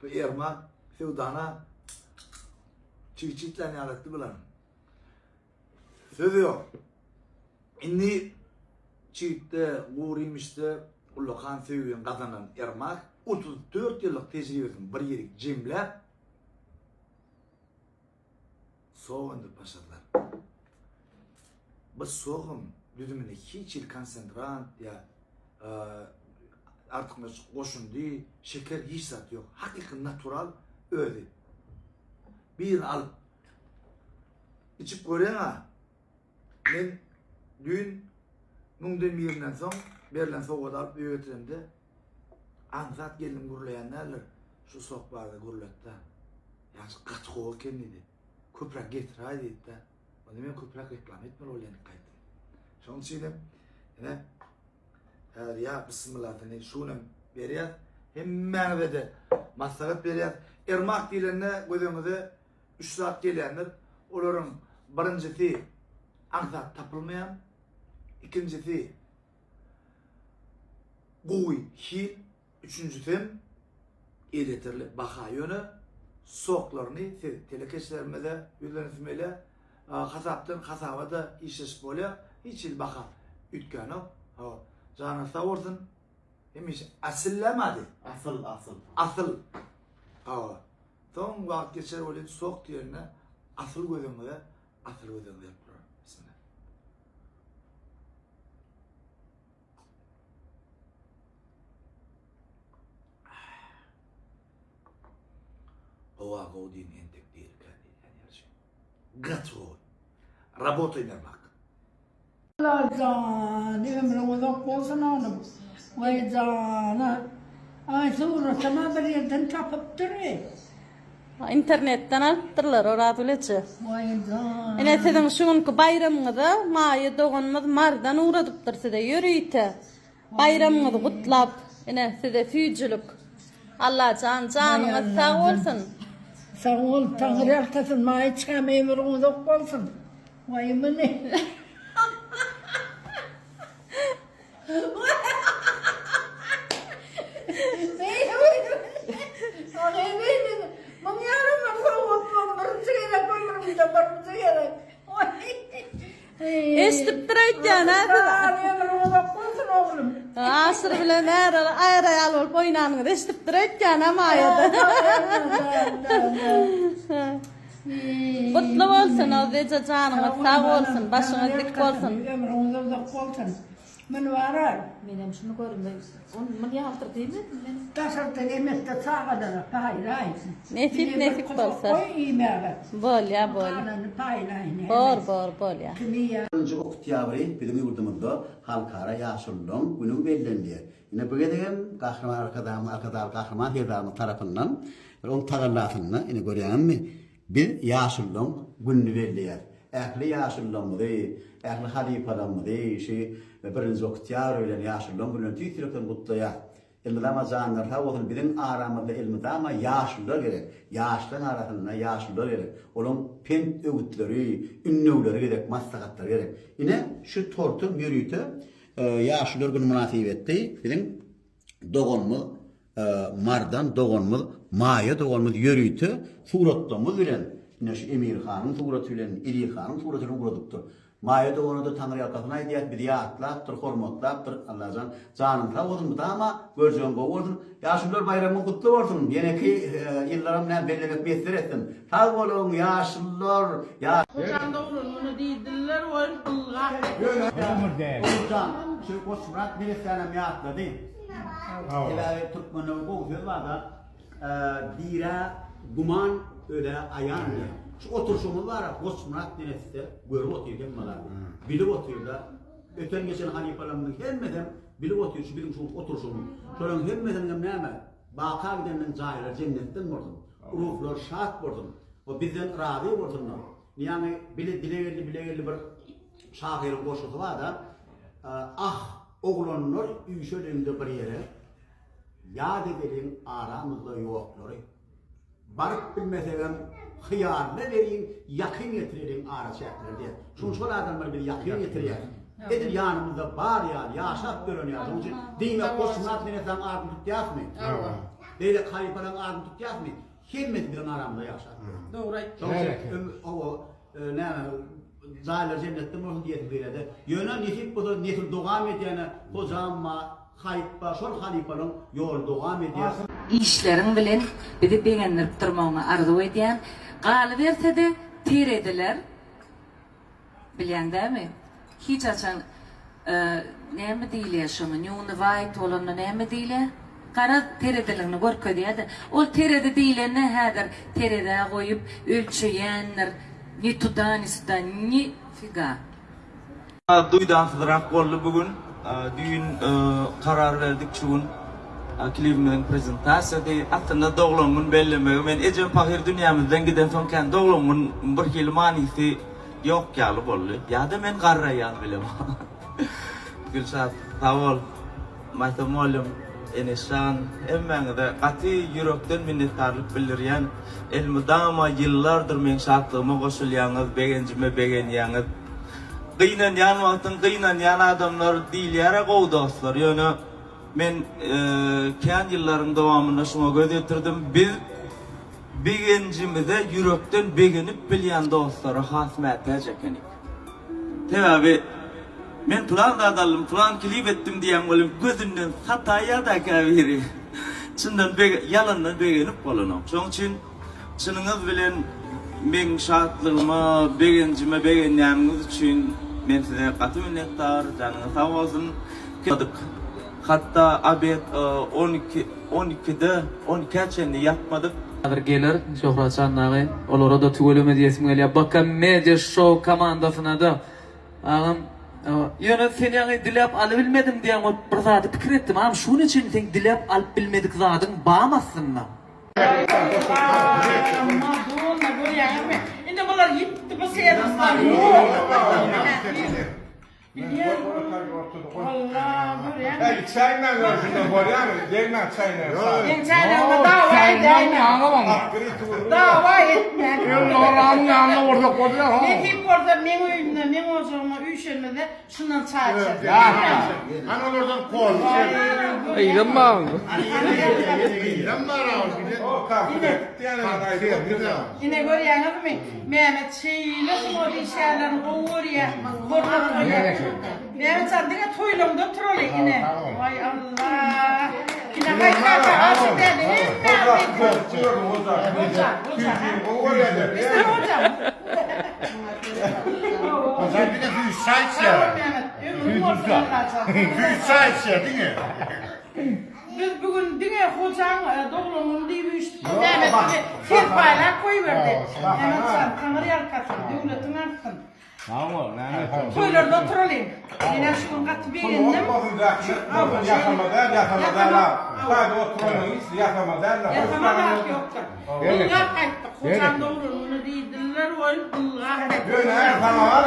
Bu Ermak söwdana çig-çitlän ýaly etdi bular. Söz ýok. Indi çigitde, gury iýmişde ullakan söýgini gazanan Ermak 34 ýyllyk tejribesini bir ýerik jemläp, Sok öndürip başladylar. Bu sogam düzüminde hiç hili konsentrant ýa artykmaç goşundy, şeker hiç zat ýok. Hakyky natural özi. Birini alyp içip görýäň-ä. Men düýn müňden birinden soň berlen sowgady alyp öýe getiremde aňsat gelnim gürleýän däldir. Şu sok barada gürletdi. Ýagşy gaty gowy eken diýdi. Köpräk getiräý diýdi-de. Onda men köpräk reklama etmeli bolýan diýip gaýtdym. Şonuň üçin hem ine häzir ýa bismillasyny şu gün hem berýäs. Hemmäňize-de maslahat berýäs. Ermak diýlende göz öňüňize üç zat gelýändir. Olaryň birinjisi aňsat tapylmaýan, ikinjisi gowy hil, Üçünjisem elýeterli baha ýöne soklaryny siz telekeçilerimize ýüzlensim gelýär. Hasapdan hasaba-da işleşip bolýar. Hiç hili baha üýtgänok. Hawa. Janyňyz sag bolsun. Hemişe asyl dämi ady? Asyl, asyl. Asyl. Hawa. Soň wagt geçer welin sok diýende asyl gözüňize asyl gözüňize gelip durar. Bismillah. Gowa gowy diýin entek dirikä diýýän ýaly. Gaty gowy. Rabotay Mermak. Allajan ömrüň uzak bolsun oglum. Waý jana. Aý suratyma bir ýerden tapypdyr. Internetden alypdyrlar Orazgül eje. Waý jan. Ine siziň şu günki baýramyňyza Maýa doganymyz Marydan ugradypdyr size ýörite. Baýramyňyzy gutlap ine size süýjülik. Allajan janyňyz sag bolsun. Sag bol Taňry ýalkasyn Maýaçkam ömrüň uzak bolsun. Waý muny. Eşidipdir öýtýän hä siz. Aşyr bilen är aýal bolup oýnanyňyzy eşidipdir öýtýän hä Maýada. Gutly bolsun Ozeje janyňyz sag bolsun başyňyz dik bolsun. Ömrüňiz uzak bolsun. Muny barar. Menem şuny görüm on muny ýaldyr diýmedim men. Daşardan emekde çagalara paýlaý. Nesip nesip bolsa. Goý iýmäge. Bolýa bolýa. Galany paýlaý. Bor bor bolýa. Kimi ýa. Nji oktyabry biziň ýurdumyzda Halkara ýaşulularyň güni bellenilýär. Ine bu gezegem Gahryman Arkadagymyz, Arkadagly Gahryman Serdarymyz tarapyndan we oň tagallasynda ine görýäňizmi, biz ýaşulularyň gününi belleýäris. Ähli ýaşulularymyzy, ähli halypalarymyzy şu birinji oktýabr bilen ýaşulularyň güni bilen tüýs ýürekden gutlaýas. Elmydama janlary sag bolsun, biziň aramyzda elmydama ýaşulular gerek. Ýaşlaryň arasynda ýaşulular gerek. Olaryň pent-öwütleri, ündewleri gerek, maslahatlary gerek. Ine şu tortum ýörite Ýaşulular güni mynasybetli biziň doganymyz Mardan doganymyz Maýa doganymyz ýörite suratlarymyz bilen ine şu Emir hanyň suraty bilen Eziz hanyň suraty bilen ugradypdyr. Maýa dogana-da Taňryýalkasyn aýdýas bizi ýatlapdyr, hormatlapdyr. Allajan janyň sag bolsun mydama görjegiň gowy bolsun. Ýaşulular baýramyňyz gutly bolsun. Ýeneki ýyllaram näme bellemek miýesser etsin. Sag boluň ýaşulular. Hojan doglan muny diýdiler welin ylgap. Ýöne Oguljan şu Goçmyrat neressänem ýatlady. Sebäbi türkmende bir gowy söz barda dirä güman ölä aýan diýen. Şu oturşymyz bara Goçmyrat neresse görüp otyr hemme zady. Bilip otyrda. Öten geçen halypalarymyzyň hemmesem bilip otyr şu biziň şu oturşymyz. Şolaryň hemmesiniňem näme baka gideniniň jaýlary jennetden bolsun. Ruhlary şat bolsun we bizden razy bolsunlar. Ýaňy bile dile geldi bile geldi bir şahyryň goşgusy barda ah oglanlar üýşeliňde bir ýere ýat edeliň aramyzda ýoklary. Baryp bilmesegem hyýalyna beriň ýakyn getireliň araçäkleri diýýär. Şuň şol adamlar bizi ýakyn getirýär. Edil ýanymyzda bar ýaly, ýaşap ýören ýaly. Şonuň üçin diýmek Goçmyrat Nenesäň adyny tutýasmy? Hawa. Beýleki halypalaryň adyny tutýasmy? Hemmesi biziň aramyzda ýaşap ýör. Dogry aýtdyň. Şonuň üçin ömür hawa näme jaýlary jennetden bolsun diýesim gelýärde. Ýöne nesip bolsa nesil dowam edýäne hojam bar, haýyp bar, şol halypalaryň ýoly dowam edýär. Işleriň bilen bizi begendirip durmagyňy arzuw edýän. Galyberse-de terediler. Bilýäň dämi? Hiç haçan näme diýilýär şoňa, ne unywait bolanda näme diýilýär? Garaz, tereziligini görkezýär-de. Ol terezi diýlende häzir terezä goýup ölçeýändir, ni tuda, ni suda, ni figa. Duýdansyzrak boldy bu gün. Düýn karar berdik şu gün klibimiziň prezentasiýasy. Aslynda doglan gün bellemegi men ejem pahyr dünýämizden gidensoň kän doglan gün bir hili manysy ýok ýaly boldy. Ýa-da men garraýan bilemok. Gülşat sag bol. Maýsa mugallym, Eneşjan hemmäňize gaty ýürekden minnetdarlyk bildirýän. Elmydama ýyllardyr meň şatlygyma goşulýaňyz, begenjime begenýäňiz. Gynanýan wagtyň gynanýan adamlar diýilýärä gowy dostlar. Ýöne men kän ýyllaryň dowamynda şuňa göz ýetirdim. Biz begenjimize ýürekden begenip bilýän dostlara has mätäç ekenik. Sebäbi men pylan zat aldym, pylan klip etdim diýýäň welin gözünden sataýýar-da käbiri. Çyndan ýalandan begenip bolanok. Şonuň üçin Çynyňyz bilen meň şatlygyma, begenjime begenýäniňiz üçin men size gaty minnetdar, janyňyz sag bolsun. Hatda obed on iki, on ikide, on ikä çenli ýatmadyk. Häzir geler Şöhratjan dagy. Olara-da tüweleme diýesim gelýär. BK Media Show komandasynada agam ýöne sen ýaňy diläp alybilmedim diýýäň we bir zady pikir etdim. Agam şu güne çenli seň diläp alyp bilmedik zadyň bamy aslynda? Madonna görýäňizmi? Indi bular ýitdi bu serwisler ýok. Bilýän. Walla görýäňmi? Çaýnaň özünde bolýamy? Degmäň çaýnaň. Meň çaýnagyma dawa edäýmäň. Dawa etmäň. Ýolamyň ýanyna bolsak bolýar. Nesip bolsa meň öýümde, meň ojagyma üýşenimizde Şundan çaý içeris. Hany olardan kol içer. Eýrem bar. Eýrem bar Ine görýäňizmi? Mehmet şeýle sungat işgärlerini gowy görýär. Hormat goýýar. Mehmet jan diňe toýlaňda turaly ine. Waý Allah. Ine haýsy kaka aşyk däldi hemmämiz. Hoja, hoja. Mister hoja. Hoja diňe süýt çaý içýär. Süýt çaý içýär diňe. Biz bu gün diňe Hojaň doglan güni diýip üýşdük. Mehmet bizi serpaýlap goýberdi. Mehmet jan, Taňry ýalkasyn, döwletiň artsyn. Sag bol, Mehmet. Toýlarda oturalyň. Men-ä şu gün gaty begendim. Ýasama däl, ýasama däl. Taýda oturanyň hiç ýasama däl. Ýasama zat ýokdur. Ylgap gaýtdyk. Hojaň doglan güni diýdiler, goýup ylgap gaýtdyk. Ýöne, saňa bar.